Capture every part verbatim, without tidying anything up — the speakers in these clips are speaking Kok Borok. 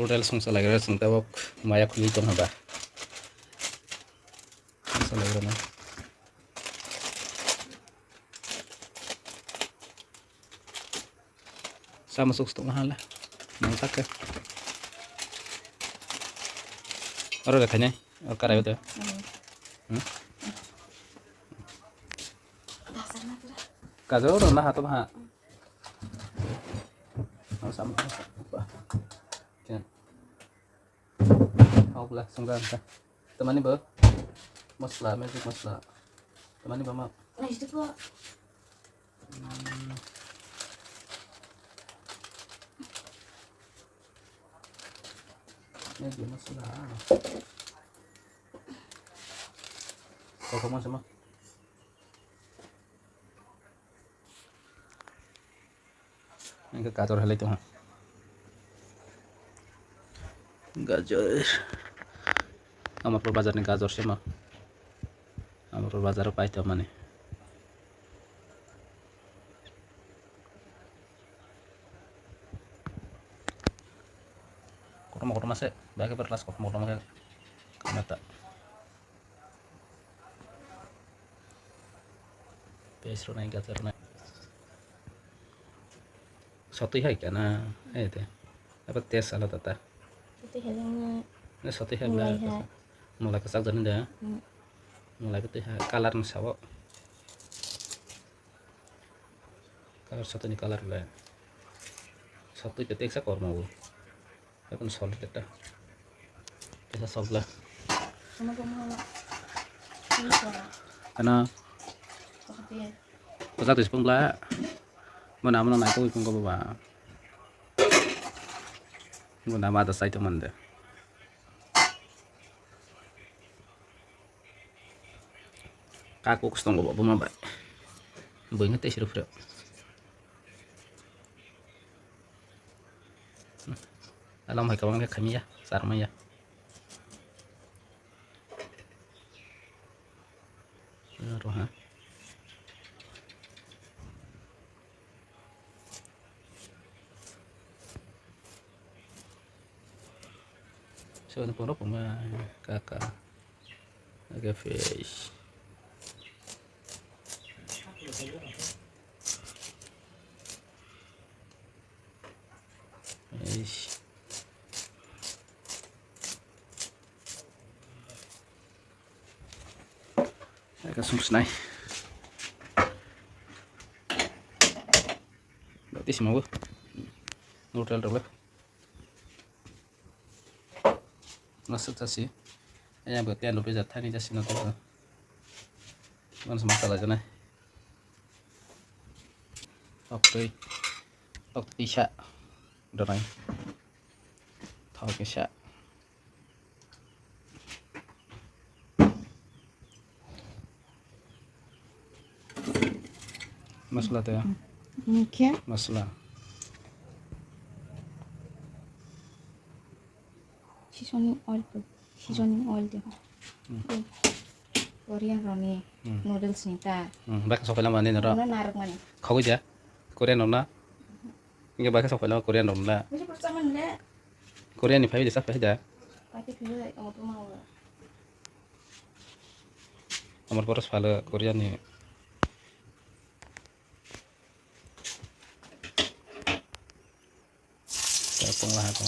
Hotel songsa lagira song tabok maya khulwi tong haba. Songsa lagira na. Sama suk suk hala. Nang tak ke. Aro da khanya. Aro karai da. Hmm? Kajo ro na hato ha. Ang sama. Ken. Hokla sungga ta. Tamani ba? Masala, magic masala. Tamani ba ma? Nai, itu kok. Hmm. Magic masala. Kok, kok, masala. Hingke gajor halai tongo. Gajor. Amarpur bazar ni gajor se ma. Amarpur bazar o pai tongmani. Kotorma kotorma se, bai khe plus kotorma kotorma khe kamata. Pes rwnai, gata rwnai. Sotwi hai kana, eh, te. Apa tes alada ta. Sotwi hai jang na. Ne sotwi hai bla. Mulai hai. Mulai kwchak jani da. Hmm. Mulai kwtwi hai, color ni sabo. Color sotwi ni color le. Sotwi te teksa kormo bo. Ekon sol teta. Tesa sol le. Kana. Kota tis pung bla. Mana mana nai ko pung ko ba. Mana ma da sai to mande. Kakuk stong bo buma bai. Buino tei siro phre. Alam hai kabang khe khamya, sarmaya. Aro ha. So, ano puro puma kaka. Aga face. Eish. Aka sung snai. Berarti semua bu. Hotel rok le. Masuk tasi. Yang berarti anu pejat thani tasi nanti. Mana semua salah jana. Tok tui. Tok tui sa. Donai. Thok kisa. Masala te. Mukhe. Masala. Seasoning oil po. Seasoning oil de. Hmm. Korean roni Hmm. noodles ni ta. Hmm. Bak sok pala mani naro. Ono narok mani. Khogoi ja. Korean rok na. Inge bak sok pala Korean rok na. Bisa pertama ni le. Korean ni phai de sa phai da. Pati phai da, omo to ma. Amar boros phalo Korean ni. Tepung lah aku.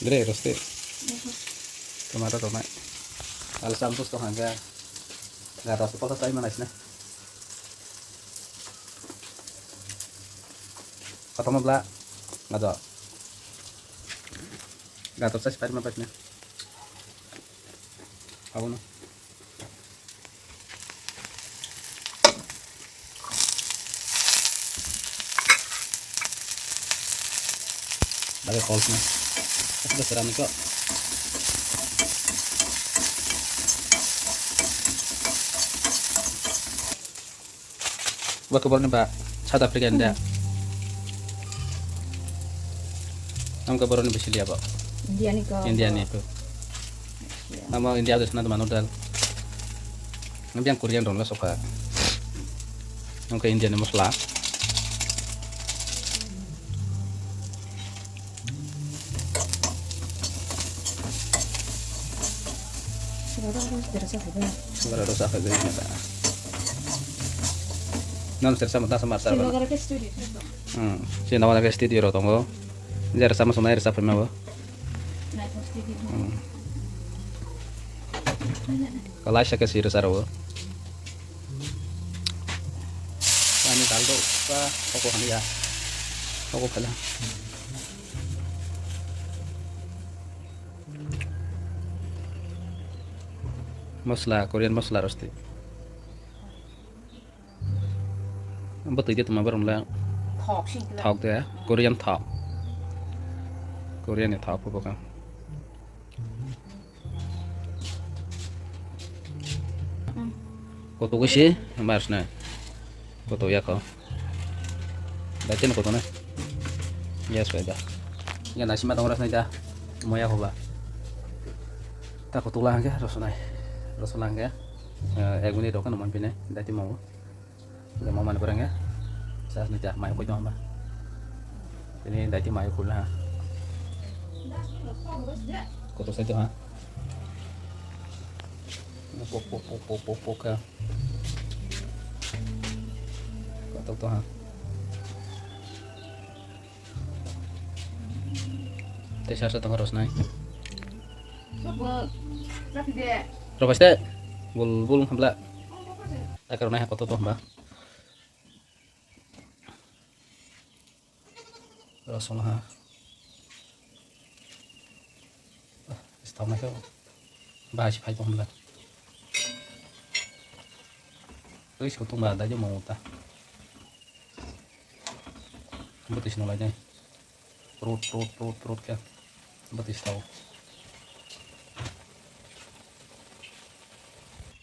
Dre, roste. Tomato tonai. Al sampus to hangga. Gator se posa sai manai sina. Kotorma bla. Gator. Gator sai pari ma pari na. Abono. Lagi kol sini. Sudah serang kok. Bo khe borokni ba South Africa ni da. Hmm. Ang khe borokni bisi liya bo. India ni ko. India ni ko. Iya. Amo India de sna manu dal. Ang biang Korean rong la soka. Ang khe India ni mosla. Bara rasa khabai na ta. Nam sersa mata sama sar. Hmm, si nawa ke studio ro tongo. Jera sama sama jera sa phai ma bo. Hmm. Kalai sa ke si rasa ro. Ani dal do pa, koko hanya. Koko phala. Masala, Korean masala rosti. Bo twi de tuma borok le. Thok sing kla. Thok de, Korean thok. Korean ni thok bo ka. Hmm. Koto ko si, mas na. Koto ya ko. Da chen koto na. Yes, bai da. Ya nasi ma tong ras na da. Moya ko ba. Ta koto la hangke, rosonai. Rosonai hangke. Eh, ek minute rok no man pine. Da ti mau. Jama mani pura nge. Sas ni jah mai koi jama. Ini dai ti mai kul ha. Kotor sai tu ha. Pok pok pok pok pok pok ha. Kotor tu ha. Tei sasa tong rosnai. Robaste. Bul bul hamla. Akar nai ha kotor tu hamba. Rosong ha. Stau mai kau. Bahai si phai tong la. Ui si kutung ba dai mo ta. Buti sino lai dai. Rot rot rot rot kya. Buti stau.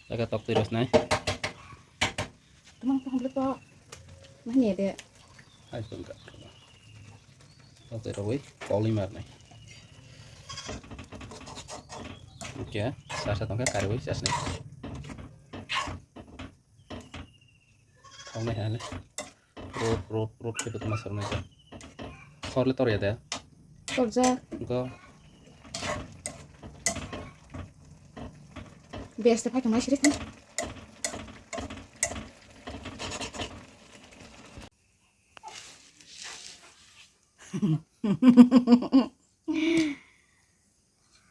Jaga tok tui rosnai. Tamang tong le to. Mani de. Hai tong ka. Tok tui roi koli mar nai. Oke, sasa tong ka karwi sas nai. Thok nai hale. Rot rot rot khe tuma sar nai. Khor le tor ya de. Torjak. Go. Bes te phai tongmai sirik.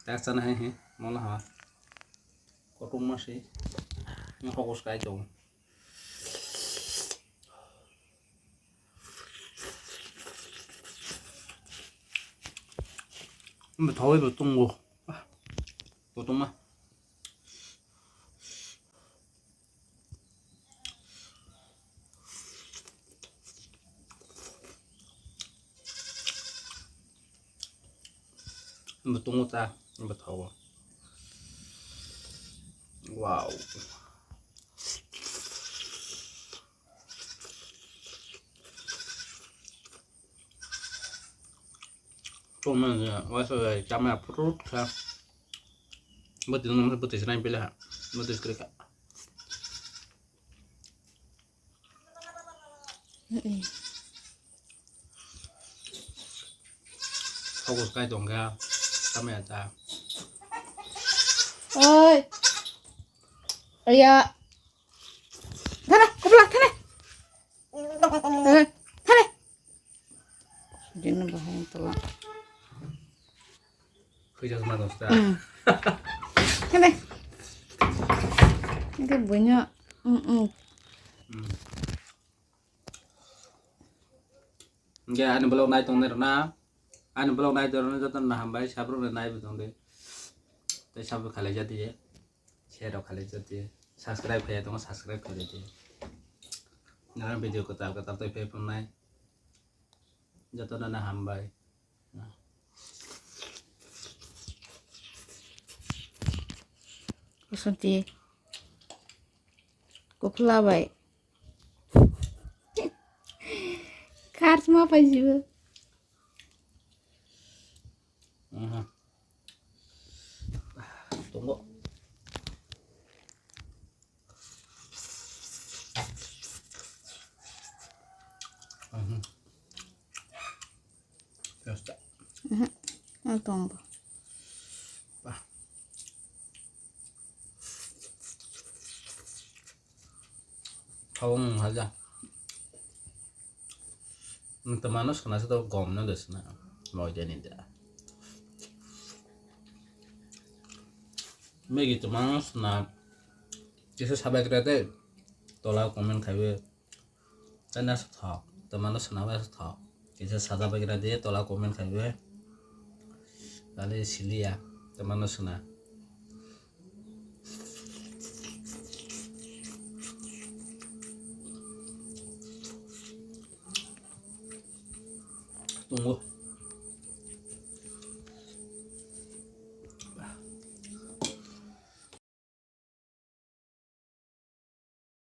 Tak sana hai he, mola ha. Kotung ma si. Ni hokos kai tong. Mbe thawai bo tongo. Ah, bo tongma. Mbe tongo ta, mbe thawo. Wow. Chuma ya, wasa ya, chama fruit kha. Bati nang bati srang pila ha. Bati skri kha. Fokus kai tong kha. Chama ya ta. Oi. Aya. Thana, kopla, thana. Thana, thana. Dino bahai tola. Khuijak ma dosta. Hmm. Thana. Ini bunya. Hmm, hmm. Hmm. Hingke ani vlog nai tongnai rok na, ani vlog nai tongnai rok joto no hambai, sabrok no nai bo tong di, tei sabo khalai ja di, share rok khalai ja di, subscribe khlai tongo subscribe khlai di, nang video kwtal kwtal tei phai phunai joto no hambai. Kusunti. Kuphla bai. Ars ma pai jibo. Mhm. Tunggu. Mhm. Just. Mhm. Ang tunggu. Bah. Thaung haja. Nwng twmano swnasa to gom no de sna. Moidani da. Megi twmano sna. Kisa sabai kra de. Tola comment khaibe. Tana sa thok. Twmano sna ba sa thok. Kisa saja bai kra de tola comment khaibe. Kali siliya. Twmano sna. Tunggu.